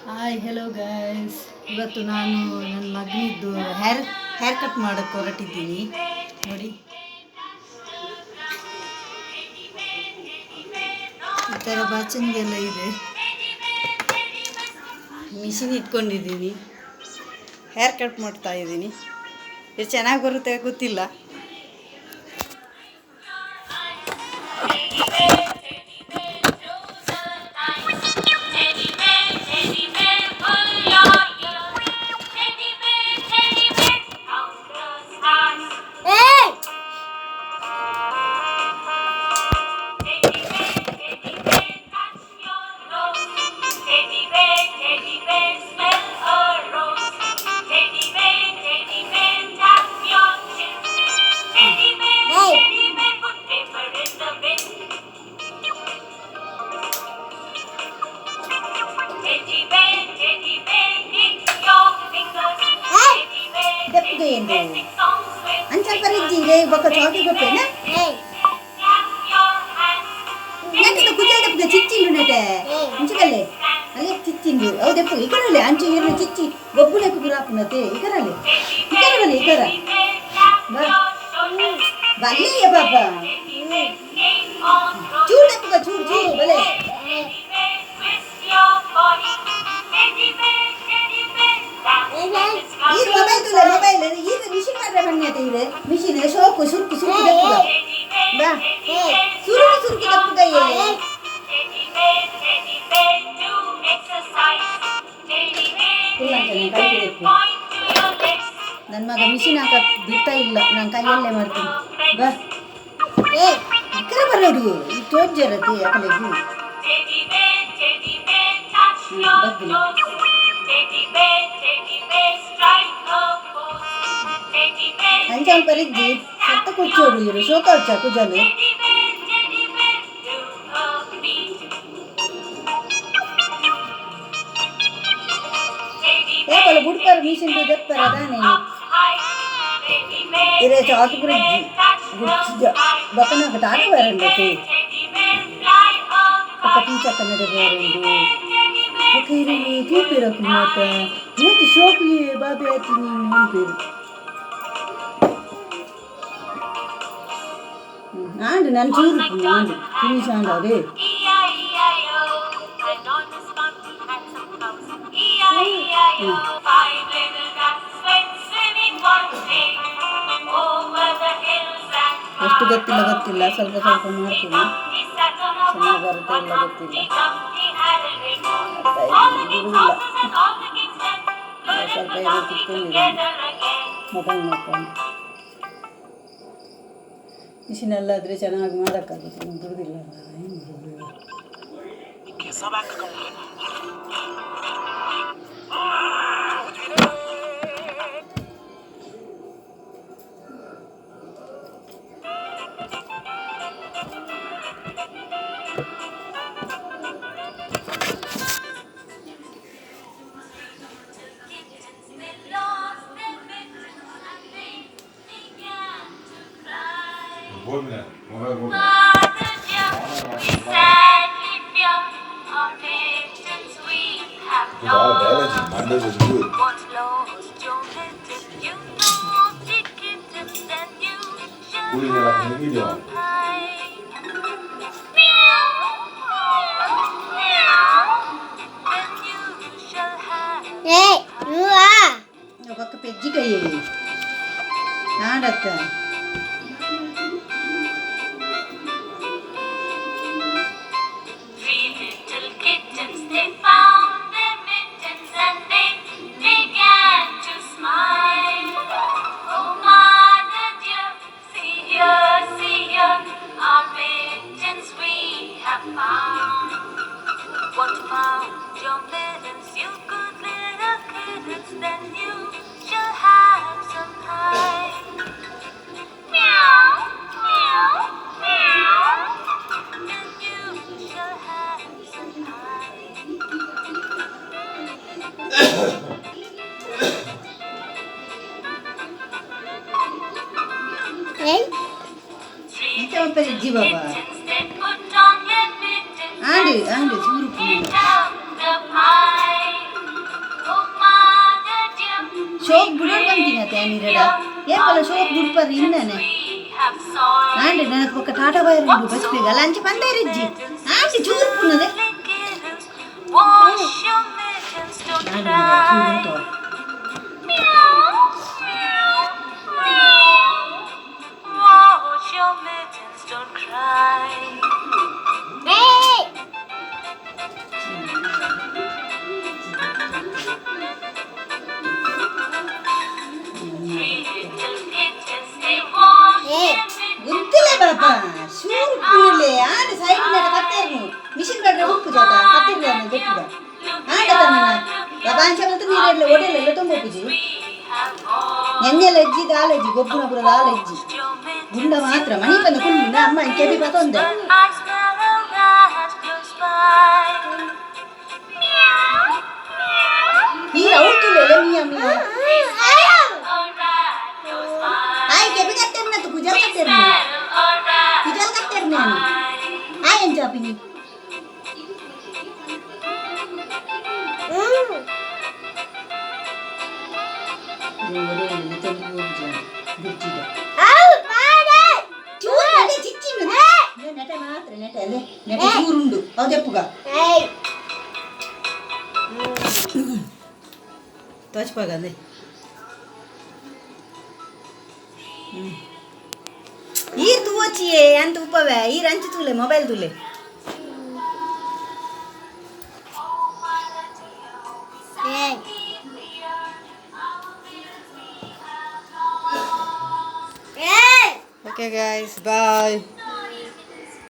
Hi hello guys, ಇವತ್ತು ನಾನು ನನ್ನ ಮಗನಿದ್ದು ಹೇರ್ ಹೇರ್ ಕಟ್ ಮಾಡೋಕ್ಕೆ ಹೊರಟಿದ್ದೀನಿ ನೋಡಿ. ಈ ಥರ ಬಾಚಣಿಗೆಲ್ಲ ಇದೆ. ಮಿಷಿನ್ ಇಟ್ಕೊಂಡಿದ್ದೀನಿ, ಹೇರ್ ಕಟ್ ಮಾಡ್ತಾ ಇದ್ದೀನಿ. ಇದು ಚೆನ್ನಾಗಿ ಬರುತ್ತೆ ಗೊತ್ತಿಲ್ಲ. Teddy bear, teddy bear, pull your ears. Teddy bear, teddy bear, count the stars. Teddy bear, teddy bear, touch your nose. Teddy bear, teddy bear, smell a rose. Teddy bear, teddy bear, tap your chin. Teddy bear, teddy bear, put paper in the bin. Teddy bear, teddy bear, click your fingers. Teddy bear, ದಪ್ಪಗೆ teddy ಏನು? Bear, sing songs with ಅಂಚ ಪರಿಜ್ಜಿ ಇರೆ ಬೊಕ್ಕ ಚಾಕಿ ಗೊತ್ತೇನ. Clap your hands. ನೆಟ್ಟದ ಕುಜಲ್ ದಪ್ಪಗೆ ಚಿಚ್ಚಿಂಡು ನೆಟೆ ಮುಂಚೆಗಲ್ಲೇ ಅಲ್ಲೇ ಚಿಚ್ಚಿಂಡು ಅವು ದಪ್ಪು ಇಕರಲೆ ಅಂಚೆ ಇರು ಚಿಚ್ಚಿ ಗೊಬ್ಬುಲೆಕ್ಕು ಪುರಾಪುನತೆ ಇಕರಲೆ ಇಕರಲೆ ಇಕರ. Teddy bear, tap ಬಾ. Your shoulders. ಬಲ್ಲೆಯ ಪಾಪ. Teddy bear, skate on rollers. ಚೂರು ದಪ್ಪಗ ಚೂರು ಚೂರು ಬಲೆ. Teddy bear, twist your body. Teddy bear, teddy bear, dance when it's ಈರ್ coming. Mobile ತುಲೆ ಮೊಬೈಲ್ ಈರ್ ಮಿಷಿನ್ ಮಾಡ್ರೆ ಬನ್ನಿ ಇದೆ ಮಿಷಿನ್ ಶೋಕು ಸುರುಕು ಸುರುಕು ದಪ್ಪುಗ. Teddy bear, ಬಾ. Teddy bear, ಸುರುಕು tap ಸುರುಕು your ದಪ್ಪುಗ ಏ. thighs. Teddy bear, teddy bear, do exercise. Teddy bear, ಇಲ್ಲ teddy ಅಂತಾನೆ, bear, ಕೈ ಹಿಡಿದು. Point to your legs. ನನ್ನ ಮಗ ಮಿಷಿನ್ ಹಾಕಕ್ ಬಿಡ್ತಾ ಇಲ್ಲ, ನಾನು ಕೈಯಲ್ಲೇ ಮಾಡ್ತೀನಿ. ಬಾ ಇಕ್ಕರ ಬರೋಡು ಈ ತೋಜ್ಜರತಿ ಅಕಲೆಗು. Teddy bear, teddy bear, touch your ಬಗ್ಗಲಿ. Toes. Teddy bear, teddy bear, strike a pose. Teddy bear, ಅಂಚಾನ್ ಪರಿಜ್ಜಿ ಸತ್ತ ಕೂರ್ಚೋಡು ಇರು ಶೋಕ వచ్చ ಕುಜಲು. Teddy bear, teddy bear, do a beat. Teddy bear, ಏಪಲ ಬುಡ್ಪರ teddy machine bear, ದೆಪ್ಪರ ದಾನೆ. Up high. Teddy bear, ಇರೆ ಚಾಕು teddy ಬುರಿಜ್ಜಿ bear, touch the ಗುಡ್ಚಿಜ sky. ಬೊಕ್ಕನಾಗ Tata Teddy ಬರಂಡತೆ. Bear, teddy bear, fly a ಒಕ್ಕ kite. ಟೀಚಕ್ಕ ನಡೆ Teddy ಬರಂಡು. Bear, teddy bear, ಒಕ್ಕ ಇರು say ತೂಪಿರಕು ಮಾತ goodnight. ಏತ್ ಶೋಕು ಏ ಬಾಬೆ ಆತಿ ನೀನು ಅನ್ಪೇರು ಆಂಡ್ ನಾನು Old ಚೂರು MacDonald and had finish a and farm. ಅದೇ. E-I-E-I-O. And on his farm he had some cows. E-I-E-I-O. Five little ducks went swimming one day over the hills and ಎಷ್ಟು far ಗೊತ್ತಿಲ್ಲ ಗೊತ್ತಿಲ್ಲ, away. ಸ್ವಲ್ಪ ಸ್ವಲ್ಪ Humpty ಮಾಡ್ತೀನಿ. Dumpty sat on a ಚೆನ್ನಾಗಿ rock. ಬರುತ್ತೆ But ಇಲ್ಲ ಗೊತ್ತಿಲ್ಲ. Humpty Dumpty had a great fall. ಮಾಡ್ತಾ All ಇದ್ದೀನಿ the king's ಬಿಡುವುದಿಲ್ಲ. Horses and all the king's men couldn't ಸ್ವಲ್ಪ put ಏನೋ Humpty ಕುತ್ಕೊಂಡಿದ್ದೀನಿ together again. Mobile ನೋಡ್ಕೊಂಡು. ಮಿಷಿನಲ್ಲಾದರೆ ಚೆನ್ನಾಗಿ ಮಾಡೋಕ್ಕಾಗುತ್ತೆ, ನಂಗೆ ಬಿಡುವುದಿಲ್ಲ ಅಲ್ಲ, ಏನು ಮಾಡೋದು? Kittens, they lost their mittens and they began to cry. Mother dear, we sadly fear our mittens we have lost. What lost your mittens, you naughty kittens, then you shall have your pie. Meow, meow, then you shall have ಒಕ್ಕ ಪೆಜ್ಜಿಕಾಯಿ ಆಡತ್ತ. Three little kittens, they found their mittens and they began to smile. Oh, mother dear, see here, our mittens we have found. What found your mittens, you good little kittens, then you shall have some pie. Meow, meow, meow. Then you shall have some pie. Three ಎಂತ ಪೆಜ್ಜಿ ಬಾಬಾ. Kittens, they put on their mittens and and and ಚೂರು ate up the pie. ಶೋಕ್ ಬುಡೋಡ್ ಬಂತೀನಿ ಅತ್ತೆ ನೀರಡ ಏಪಲ ಶೋಕ್ ಬುಡ್ಪರ್ ಇನ್ನನೆ Andy ನನಗೆ ಪಕ್ಕ ಟಾಟಾ ಬೈರ್ ಉಂಡು ಬಸ್ಪಿಗೆ ಅಲ್ಲ ಅಂಚೆ ಬಂದಾರಿಜ್ಜಿ aunty ಚೂರು ಪುನದೆ. Wash your mittens, don't ನಾನು cry. ಚೂರು ಉಂಟು. Meow, meow, meow. Wash your mittens, don't cry. Three little kittens, they wash their mittens. ಗೊತ್ತಿಲ್ಲ ಬಾಪ ಶೂರು ಪುನಲೆ ಆಂಡಿ ಸೈಡ್ ನಡ ಕತ್ತೇರ್ನು ಮಿಷಿನ್ ಕಡ್ರೆ ಉಪ್ಪು ಜಾತ ಕತ್ತಿರ್ಲ ಗೊತ್ತುದ ಆಂಡ ತನ್ನ ಬಾಬಾ ಅಂಚೆ ಮತ್ತೆ ನೀರೆಲ್ಲ ಒಡೆಲ್ಲ ತೊಂಬ We have all ನೆನ್ನೆಲ್ಲ ಅಜ್ಜಿ ದಾಲಜ್ಜಿ ಗೊಬ್ಬನ ಪೂರ ದಾಲಜ್ಜಿ washed your mittens. ಗುಂಡ ಮಾತ್ರ ಮಣಿ ಬಂದ ಕುಂಡ ಅಮ್ಮ ಕೆಬಿ ಪತೊಂದೆ. I smell a rat close by. Meow, meow. ನೀರು ಅವ್ರು ಮೀಯ ಮೀಯ. We smell a rat close by. ಆಯ್ ಕೆಬಿ ಕತ್ತೇರ್ನ ಕುಜಲ್ We ಕತ್ತೇರ್ನ smell a rat ಕುಜಲ್ ಕತ್ತೇರ್ನ by. ಆಯ್ ಎಂಚಾಪಿನಿ ನೆಟ ಮಾತ್ರ ನೆಟ ಅಲ್ಲೇ ನೆಟ ಚೂರುಂಡು ಹೌದೆಪ್ಪುಗ ತೋಚ್ಪಾಗಂದೆ ಈರ್ ತೂವಚ್ಚಿಯೇ ಅಂತ ಉಪ್ಪವೆ ಈರ್ ಅಂಚು ತೂಲೆ ಮೊಬೈಲ್ ತೂಲೆ. Okay guys, bye.